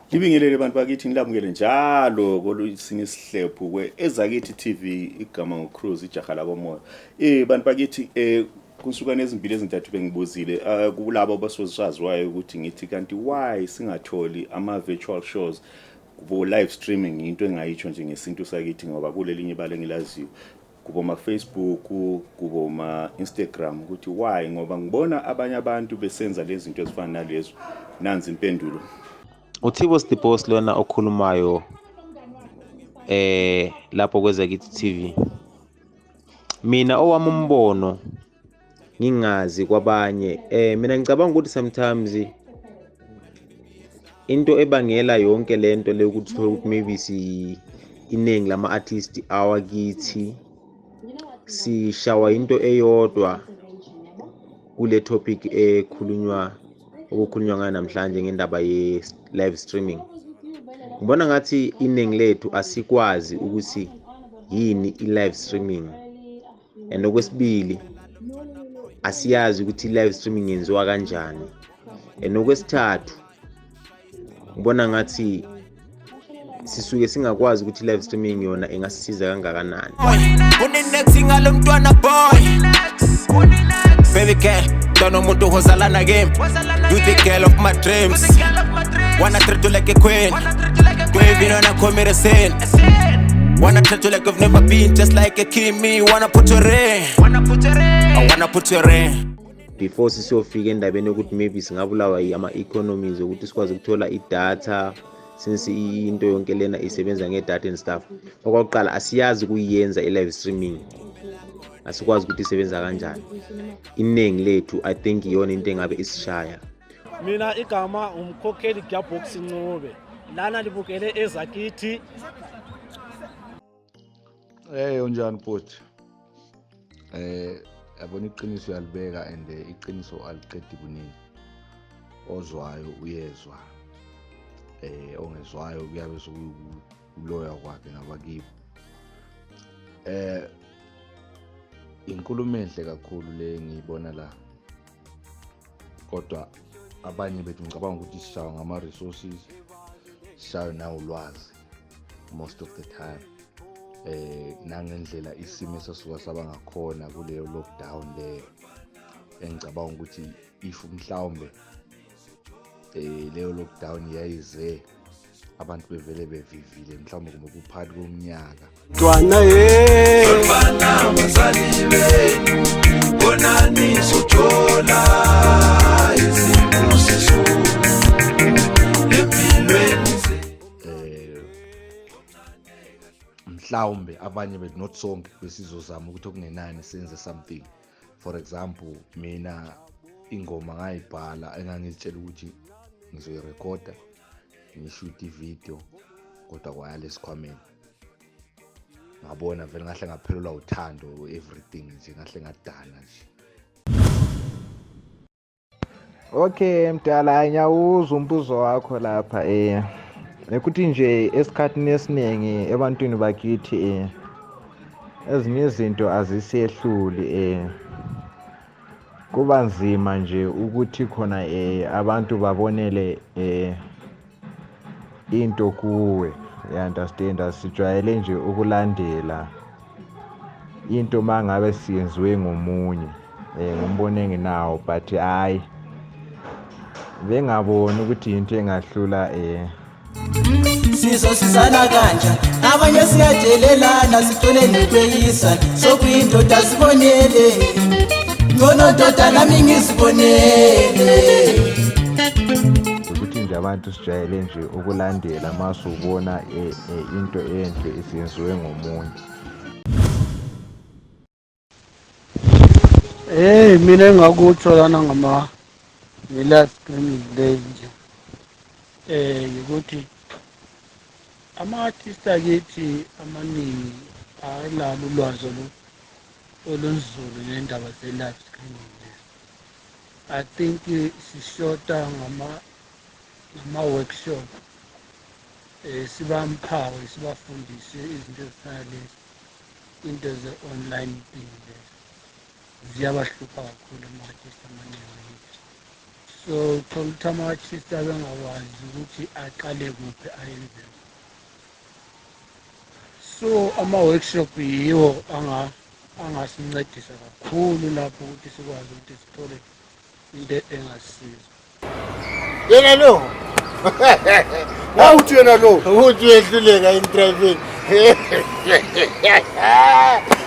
Ngibingelele bantu bakithi, ngilamukele njalo kolusinye isihlephu kwe Ezakithi TV. Igama nguCruz, ijaha lakomoya. Bantu bakithi, kunsukwana ezimbili ezintathu bengibuzile kulabo abasosaziwayo ukuthi ngithi kanti why singatholi ama virtual shows kubo live streaming, into engayitsho nje ngesintu sakithi, ngoba kulelinye ibala engilaziyo kubo ma Facebook, kubo ma Instagram, ukuthi why, ngoba ngibona abanye abantu besenza lezi zinto ezifana nalezo. Nanzi impendulo. uThibo Stipos lona okhulumayo lapho kweZakithi TV. Mina owami umbono, ngingazi kwabanye, mina ngicabanga ukuthi sometimes into ebangela yonke lento le ukuthi uthole ukuthi maybe si iningi lama artist awakithi sishawa into eyodwa kule topic ekhulunywa okukhulunywa ngayo namhlanje ngendaba ye live streaming. Ngibona ngathi iningi lethu asikwazi ukuthi yini i-live streaming, and okwesibili asiyazi ukuthi i-live streaming yenziwa kanjani, and okwesithathu ngibona ngathi sisuke singakwazi ukuthi i-live streaming yona ingasisiza kangakanani. Uninext ngalo mntwana boy. Baby girl, don't umuntu hozalana game. You the girl of my dreams. Wanna treat you like a queen. Don't even wanna commit a sin. Wanna treat you like you've never been, just like a king. Me wanna put your ring. I wanna put your ring. Before sisiyofika endabeni yokuthi maybe singabulawa ama-economies ukuthi sikwazi ukuthola idatha, since into yonke lena isebenza ngedatha and stuff. Okokuqala, asiyazi ukuyenza i-live streaming, asikwazi ukuthi isebenza kanjani. Iningi lethu, I think iyona into engabe isishaya. Mina igama umkhokheli Gearbox Ncube, lana libukele Ezakithi. Hey, unjani bhuti? Yabona, iqiniso uyalibeka and iqiniso aliqedi kuningi. Ozwayo uyezwa. Ongezwayo kuyabe sekuloya kwakhe ngabakibo. Inkulumo enhle kakhulu le ngiyibona la. Kodwa abanye bethu ngicabanga ukuthi sishawa ngama resources, sishawe nawulwazi most of the time. Nangendlela isimo esasuka saba ngakhona kuleyo lockdown leyo, engicabanga ukuthi if mhlawumbe leyo lockdown yayize abantu bevele bevivile, mhlawumbe kumbe kuphakathi komnyaka. Mntwana ye. Mntwana, bazali benu bonani sothola izibusiso empilweni. Mhlawumbe abanye bethu, not sonke, besizozama ukuthi okungenani senze something. For example, mina ingoma ngayibhala engangizitshela ukuthi ngizoyirekhoda, ngishoot ivideo, kodwa kwayala esikhwameni. Ngabona vele ngahle ngaphelelwa uthando, everything nje, ngahle ngadana nje. Okay mdala, ngiyawuzwa umbuzo wakho lapha. Ekuthi nje esikhathini esiningi ebantwini bakithi ezinye izinto azisehluli, kuba nzima nje ukuthi khona abantu babonele into kuwe, you understand? Sijwayele nje ukulandela into mangabe siyenziwe ngomunye, ngumbono enginawo, but hayi bengaboni ukuthi into engahlula. Sizosizana kanjani? Abanye siyadelelana, sicole nokweyisana, sokuyindoda sibonele ngcono ndoda nami ngizibonele. Ukuthi nje abantu sijwayele nje ukulandela masubona into enhle isiyenziwe ngomunye. Hey, mina engakutsho lana ngama nge-live streaming le nje ukuthi ama-artist akithi amaningi ayilalo ulwazi olunzulu ngendaba ze-live streaming lezi. I think sishota ngama-workshop, sibamphawe, sibafundise izinto ezifana lezi, into ze-online thing lezi ziyabahlupha kakhulu ama-artist amaningi akithi. So uthola ukuthi ama-artist abengakwazi ukuthi aqale kuphi ayenze. So ama-workshop yiwo angasincedisa kakhulu lapho ukuthi sikwazi ukuthi sithole into engasisiza. Yena lo Wawuthi yena lo ukuthi uyehluleka in-driving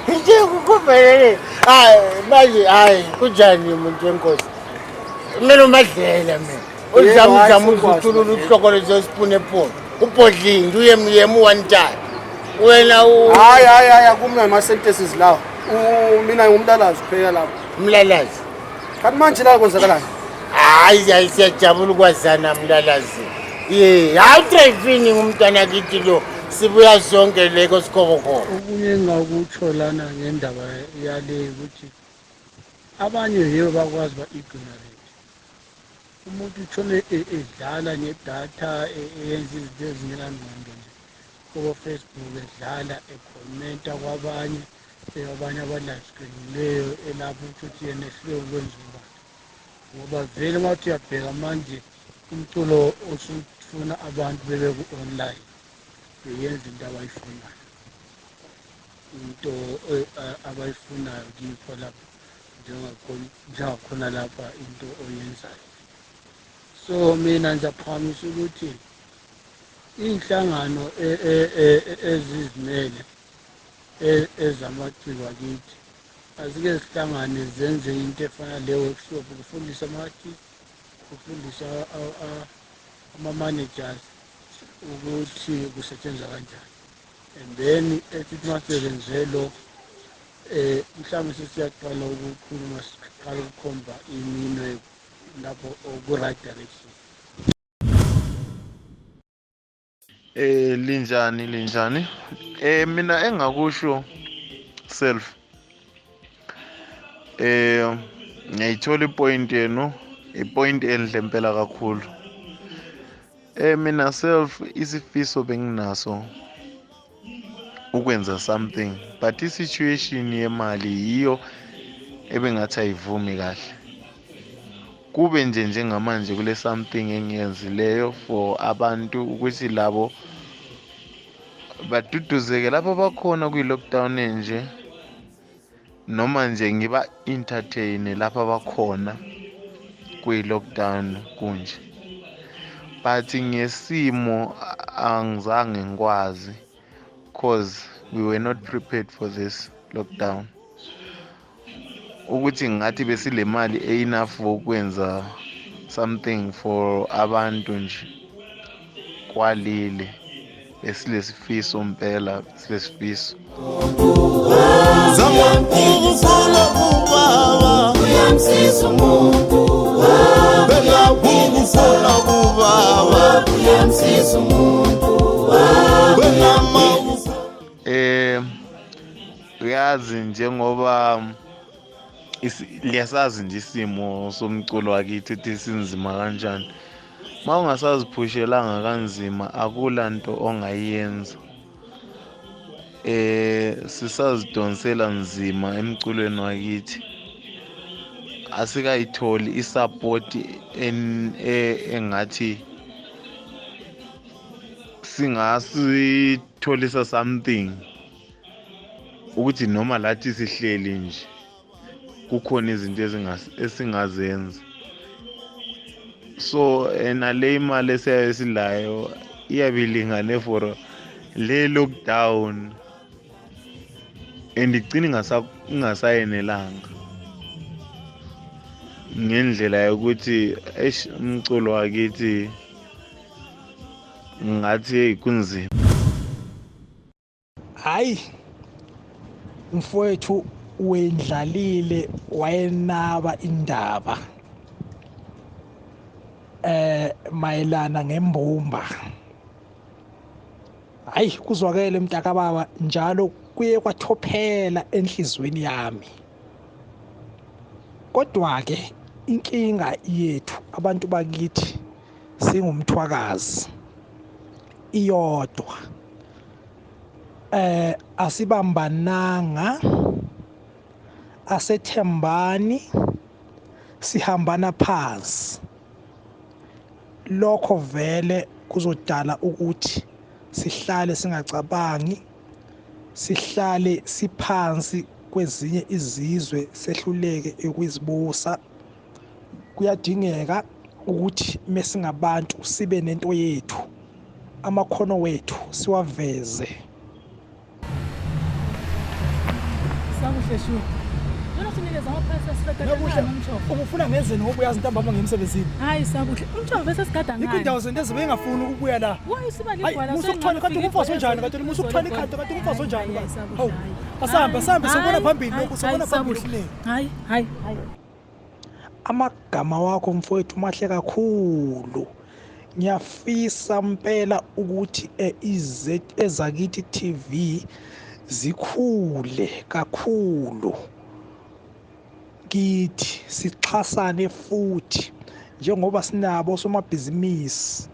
nje kukhumbelele. Hayi manje, hayi, kunjani muntu wenkosi? Kumele umadlela mina uzama uzama uzuthulula uhlokolo sesipune epholo ubhodlindi uyemuyemu one time wena. Hayi, hayi, hayi, akumna ama-sentences lawo. Mina ngumlalazi kuphela lapho. Umlalazi. Kanti manje la kwenzakalani? Hayi, hayi, siyajabula ukwazana, mlalazi. Ye, hayi, utrayifini ngumntwana kithi lo, sibuya sonke le kosikhobokholo. Okunye engingakutsho lana ngendaba yale ukuthi abanye yibo bakwazi ba-ignorant. Umuntu utshone edlala ngedatha, eyenza izinto ezingenangqondo nje kobo-Facebook, edlala, ekhomenta kwabanye, abanye aba-live streamileyo elapho, ukuthi uthi yena ehluleke ukwenza ubani, ngoba vele uma uthi uyabheka manje umculo usufuna abantu bebe ku-online beyenza into abayifunayo, into abayifunayo kikho lapho njengakhona lapha into oyenzayo. So mina ngiyaphakamisa ukuthi iy'nhlangano ezizimele ezamaciko akithi azike zihlangane zenze into efana le-workshop, kufundisa ama-artist, kufundisa ama-managers ukuthi kusetshenzwa kanjani, and then ethi uma sebenze lokho mhlawumbe sesiyaqala ukukhuluma, siqala ukukhomba iminwe lapho ku-right direction. Linjani, linjani? Mina engakusho self, ngiyayithola ipoint yenu, ipoint enhle impela kakhulu. Mina self isifiso benginaso ukwenza something, but i-situation yemali yiyo ebengathi ayivumi kahle. Kube nje njengamanje kule something engiyenzileyo for abantu ukuthi labo baduduzeke lapho bakhona kwi-lockdown enje, noma nje ngiba entertain lapha bakhona kwi-lockdown kunje, but ngesimo angizange ngikwazi cause we were not prepared for this lockdown, ukuthi ngathi besile mali enough ukwenza something for abantu nje. Kwalile besilesifiso mpela, silesifiso. Zama ukukholwa kubaba, Uyamsiza umuntu. Beka ukukholwa kubaba, Uyamsiza umuntu. Wena ma Uyazi njengoba liyasazi nje isimo somculo wakithi ukuthi sinzima kanjani. Ma ungasaziphushelanga kanzima, akula nto ongayenza. Sisazidonsela nzima emculweni wakithi, asikayitholi isupport engathi singasitholisa something, ukuthi noma lathi sihleli nje kukhona izinto esingazenza. So nale imali esiyaye silayo iyabe ilingane for le lockdown and igcina ingasayenelanga ngendlela yokuthi eish, umculo wakithi ngathi hey, kunzima. Hayi mfowethu, wendlalile wayenaba indaba mayelana ngembumba. Hayi, kuzwakele mntakababa, njalo kuye kwathophela enhlizweni yami. Kodwa ke inkinga yethu abantu bakithi singumthwakazi iyodwa, asibambananga, asethembani, sihambana phansi. Lokho vele kuzodala ukuthi sihlale singacabangi, sihlale siphansi kwezinye izizwe, sehluleke ukuzibusa. Kuyadingeka ukuthi mesingabantu sibe nento yethu, amakhono wethu siwaveze. Sakuhle shu. Yona sinikeza amaphoyisa siqeda Nakuhle, ngomshova. ubufuna ngenzeni ngoba uyazi ntambama ngemsebenzini? Hayi sakuhle. Umshova bese sigada Yikho ngani. indawo zento ezibe engafuni ukubuya la. Why siba Hayi, ligwala musa ukuthwala kade ungumfazi onjani kade musa ukuthwala ikhadi kade ungumfazi onjani ba. Hawu. Asambe asambe sobona phambili lokhu sobona phambili siningi. Hayi hayi hayi. Amagama wakho mfowethu mahle kakhulu. Ngiyafisa mpela ukuthi Ezakithi TV zikhule kakhulu kithi, sixhasane futhi njengoba sinabo osomabhizinisi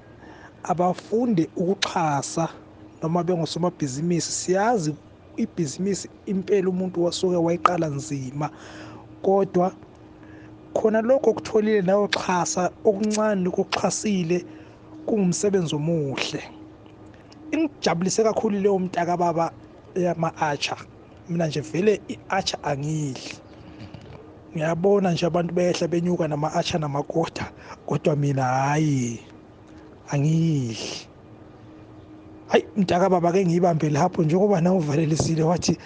abafunde ukuxhasa noma bengosomabhizinisi. Siyazi ibhizinisi impela umuntu wasuke wayiqala nzima, kodwa khona lokho okutholile nawe xhasa okuncane lokho okuxhasile kungumsebenzi omuhle. Ingijabulise kakhulu leyo mntaka baba yama-atchar. Mina nje vele i-atchar angiyidli. Ngiyabona nje abantu behla benyuka nama-atchar namakota, kodwa mina hhayi angiyidli. Hayi mntaka baba, ake ngiyibambe lapho njengoba nawe uvalelisile wathi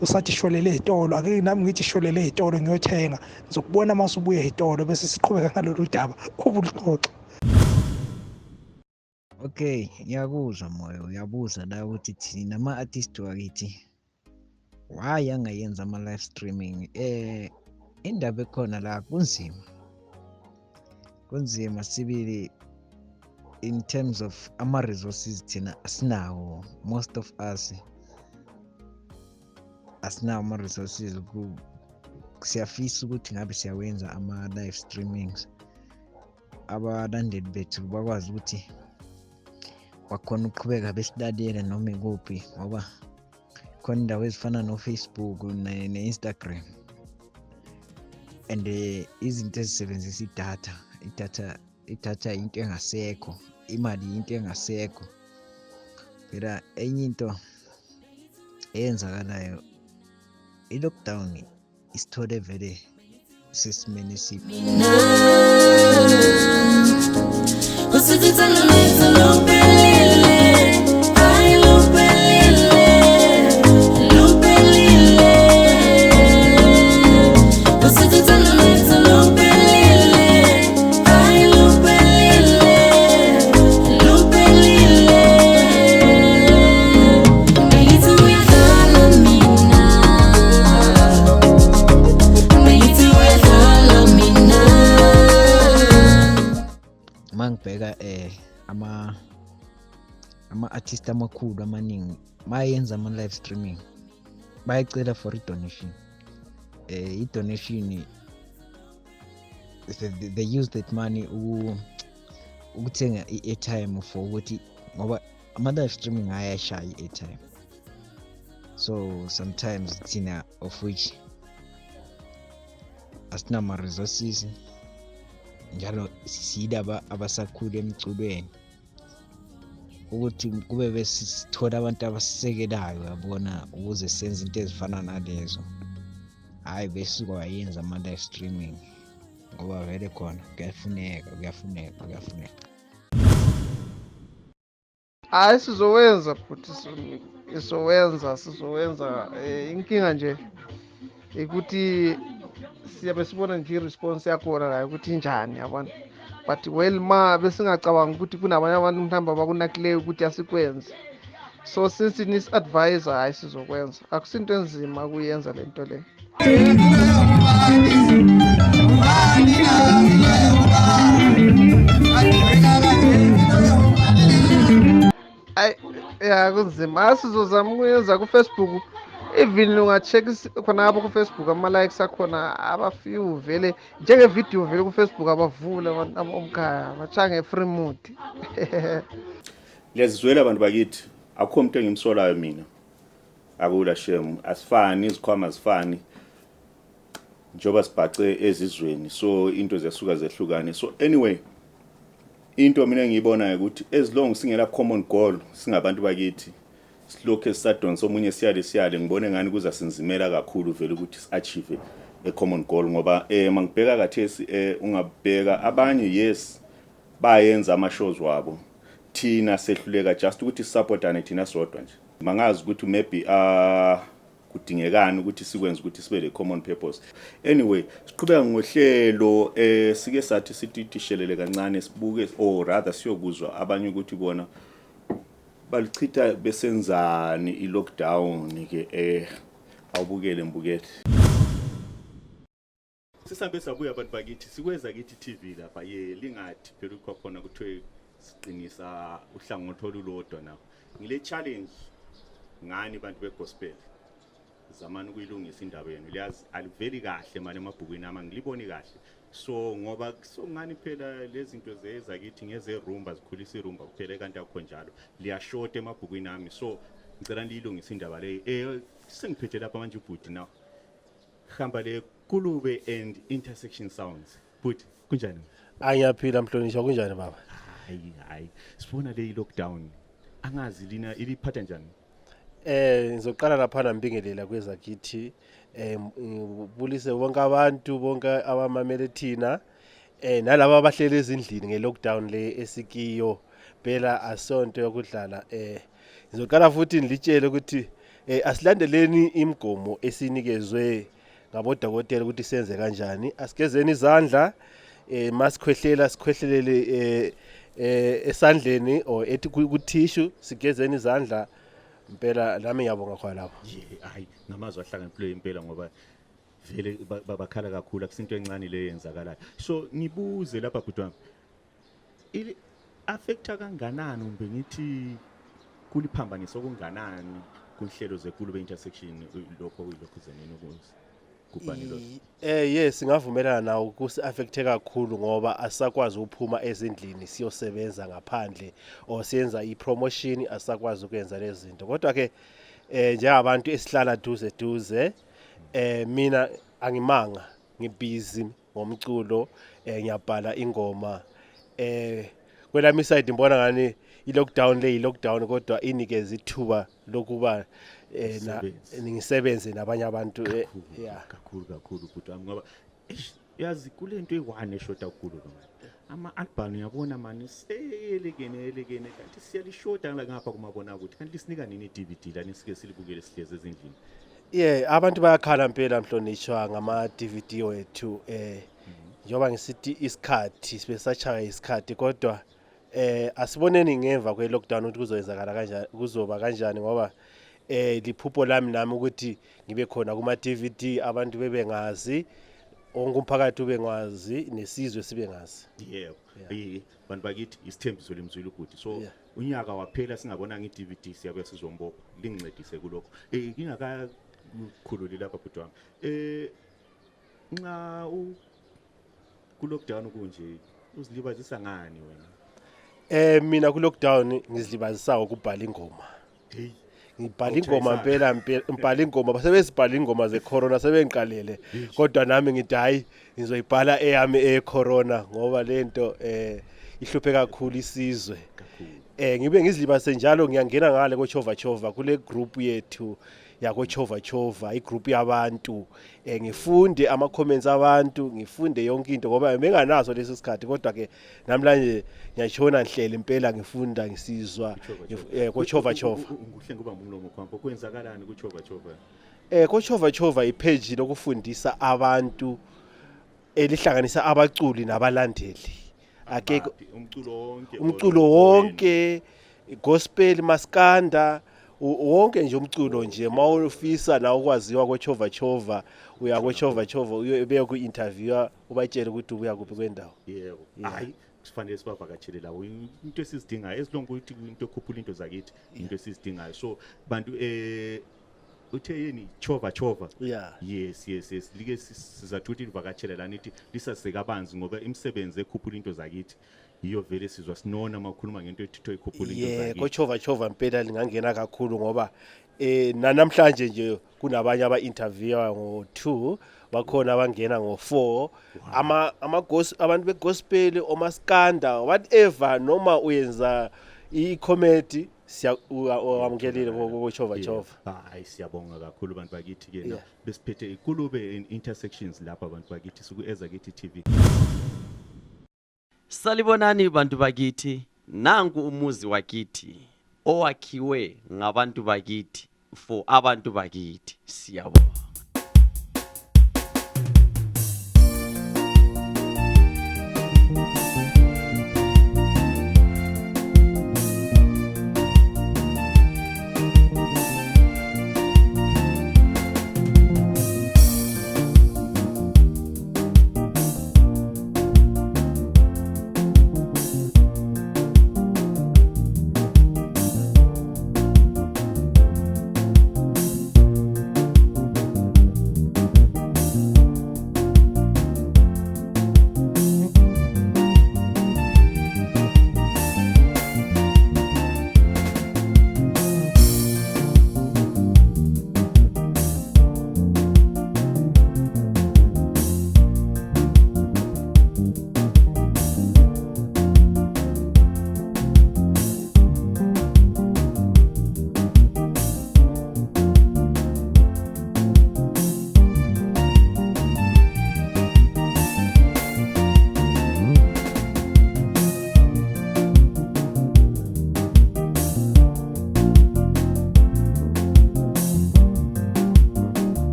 usathi sholele ey'tolo, ake nami ngithi sholele ey'tolo ngiyothenga. Ngizokubona uma usubuya ey'tolo bese siqhubeka ngalolu daba obuluxoxa. Okay, ngiyakuzwa Moyo, uyabuza la ukuthi thina ama-artist wakithi why angayenza ama-live streaming. Indaba ekhona la kunzima, kunzima sibili in terms of ama-resources thina asinawo. Most of us asinawo ama-resources. Siyafisa ukuthi ngabe siyawenza ama-live streamings, abalandeli bethu bakwazi ukuthi bakhona ukuqhubeka besilalela noma ikuphi, ngoba khona indawo ezifana no-Facebook ne-Instagram and izinto ezisebenzisa idatha, idatha into engasekho, imali into engasekho. Phela enye into eyenzakalayo, i-lockdown isithole vele sesimeni esibi. Mangibheka ama-artist amakhulu amaningi mayenza ama-live streaming bayacela for i-donation. I-donation they use that money ukuthenga i-airtime for ukuthi, ngoba ama-live streaming ayashaya i-airtime. So sometimes thina of which asinama-resources, njalo siyilaba abasakhula emculweni, ukuthi kube besithola abantu abasisekelayo yabona, ukuze senze into ezifana nalezo. Hhayi besuka wayenza ama-live streaming ngoba vele khona kuyafuneka, kuyafuneka, kuyafuneka. Hayi sizowenza futhi, sizowenza. Inkinga nje ukuthi siyabe sibona nje i-response yakhona la ukuthi injani, yabona. But well, ma besingacabanga ukuthi kunabanye abantu mhlawumbe abakunakileyo ukuthi asikwenze. So since nis-advise, hhayi sizokwenza, akusinto enzima ukuyenza le nto le. Ayi ya kunzima, asizozama ukuyenza ku-Facebook. Even unga-check khona apho ku-Facebook ama-likes akhona aba-few vele, njengevidiyo vele ku-Facebook abavule abantu omkhaya batshaya nge-free mood. Liyazizwela abantu bakithi, akukho umuntu engimsolayo mina. Akula shame, asifani, izikhwama azifani. Njengoba sibhace ezizweni, so into ziyasuka zehlukane. So anyway, Into mina engiyibonayo ukuthi as long singela common goal singabantu bakithi silokhu sisadonsa omunye siyale siyale, ngibone ngani kuza sinzimela kakhulu vele ukuthi si-achieve a common goal, ngoba mangibheka kathesi ungabheka abanye, yes, bayenza ama-shows wabo, thina sehluleka just ukuthi sisupportane thina sodwa nje. Mangazi ukuthi maybe kudingekani ukuthi sikwenze ukuthi sibe le common purpose. Anyway, siqhubeka ngohlelo. Sike sathi sititishelele kancane, sibuke or rather siyokuzwa abanye ukuthi bona balichitha besenzani i-lockdown ke. Awubukele mbukele. Sisambe sabuya abantu bakithi, sikweza kithi TV lapha ye lingathi phela ukho khona kuthiwe siqinisa uhlangothi olulodwa. Nawo ngile challenge ngani bantu begospel, zamani ukuyilungisa indaba yenu. Liyazi aliveli kahle manje emabhukwini ami, angiliboni kahle. So ngoba so ngani phela lezi zinto zeza kithi ngeze-rumba, zikhulisa irumba kuphela, kanti akukho njalo, liyashota emabhukwini ami. So ngicela niyilungise indaba leyo. Sengiphethe lapha manje ubhuti now, hamba le Kulube and Intersection Sounds. Bhuti, kunjani? Hayi, ngiyaphila mhlonishwa, kunjani baba? Hayi hayi, sibona le lockdown, angazi lina iliphatha njani. Ngizoqala lapha nambingelela kwezakithi, ngibulise bonke abantu bonke abamamele thina nalabo abahleli ezindlini nge-lockdown le esikiyo. Phela asonto yokudlala. Ngizoqala futhi ngilitshele ukuthi asilandeleni imigomo esinikezwe ngabodokotela ukuthi senze kanjani. Asigezeni izandla, masikhwehlela sikhwehlelele esandleni or ethi ku tissue, sigezeni izandla impela. Nami ngiyabonga khona lapho. Ye, hayi, ngamazwi ahlakaniphileyo impela, ngoba vele bakhala kakhulu, akusinto encane le yenzakalayo. So ngibuze lapha bhuti wami, ili affecta kanganani, kumbe ngithi kuliphambanisa okunganani kunhlelo zeKulube Intersection lokho kuyilokhu zenini kubhanilo? Yes, ngavumelana nawo, kusi affecte kakhulu ngoba asakwazi ukuphuma ezindlini siyosebenza ngaphandle or siyenza i-promotion, asakwazi ukwenza lezi zinto. Kodwa ke njengabantu esihlala duze duze, mina angimanga, ngibusy ngomculo, ngiyabhala ingoma. Kwelami side ngibona ngani i-lockdown le i-lockdown, kodwa inikeza ithuba lokuba na Usebenze. ngisebenze nabanye abantu, yeah. Kakhulu kakhulu bhuti wami, ngoba eish, yazi kule nto eyi-one eshoda kukhulu lo mani ama-album, uyabona mani, seyelekene elekene, kanti siyalishoda ngapha kumabonakude. Kanti lisinika nini i-DVD lani sike silibukele sihlezi ezindlini? Yeah, abantu bayakhala impela mhlonishwa ngama DVD wethu. Njengoba ngisithi isikhathi sibesachaya isikhathi, kodwa asiboneni ngemva kwe lockdown ukuthi kuzoyenzakala kanjani, kuzoba kanjani, ngoba liphupho lami nami ukuthi ngibe khona kuma DVD, abantu bebengazi, wonke umphakathi ube ngazi nesizwe sibe ngazi. Yebo. Bantu bakithi, isithembiso limzwile ubhuti. So unyaka waphela singabonanga i-DVD, siyabuya sizombopha, lingincedise kulokho. Ngingakakhululi lapha bhuti wami, nxa ku lockdown kunje uzilibazisa ngani wena? Mina ku lockdown ngizilibazisa ukubhala ingoma. Hey. Ngibhala ingoma. Awutshayisana. Impela impela ngibhala ingoma, sebezibhala ingoma ze-corona sebengiqalele, kodwa nami ngithi hayi, ngizoyibhala eyami eye-corona ngoba lento ihluphe kakhulu isizwe. Ngibe ngizilibase njalo, ngiyangena ngale kochova chova kule group yethu yakochova chova, igroup yabantu, ngifunde ama comments abantu, ngifunde yonke into ngoba benganaso leso sikhathi. Kodwa ke namhlanje ngiyashona ngihlele impela, ngifunda, ngisizwa kochova chova. Kuhle ngubamba umlomo khwampo, kwenzakalani kuchova chova? Kochova chova ipage lokufundisa abantu elihlanganisa abaculi nabalandeli. Akekho Baphi? Umculo wonke? Umculo wonke, gospel, maskanda, wonke nje umculo nje. Mawufisa na ukwaziwa kochova chova, uya kochova chova uye ku interviewer, ubatshele ukuthi ubuya kuphi kwendawo. Yebo. Hayi, kufanele sibavakatshele lawo, into esizidingayo esilonke ukuthi into ekhuphula into zakithi, into esizidingayo. So bantu, uthe yini, chova chova? Yeah. Yes, like sizathi ukuthi livakatshele lana, ithi lisazise kabanzi, ngoba imisebenzi ekhuphula into zakithi yiyo vele sizwa sinona makhuluma ngento ethitho ikhuphula into Yeah, zakithi. Kochova chova impela lingangena kakhulu ngoba Namhlanje nje kunabanye aba interviewer ngo2, bakhona abangena ngo4, ama abantu begospel, omaskanda, whatever, noma uyenza i-comedy, siyawamukelile kochova chova. Hayi, siyabonga kakhulu bantu bakithi ke. Besiphethe ikulube in intersections lapha, bantu bakithi, suku Ezakithi TV. Salibonani bantu bakithi, nanku umuzi wakithi owakhiwe ngabantu bakithi for abantu bakithi. Siyabonga.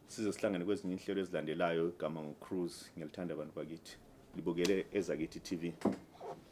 Size sihlangane kwezinye inhlelo ezilandelayo. Igama nguCruise, ngiyalithanda abantu bakithi. Libukele Ezakithi TV.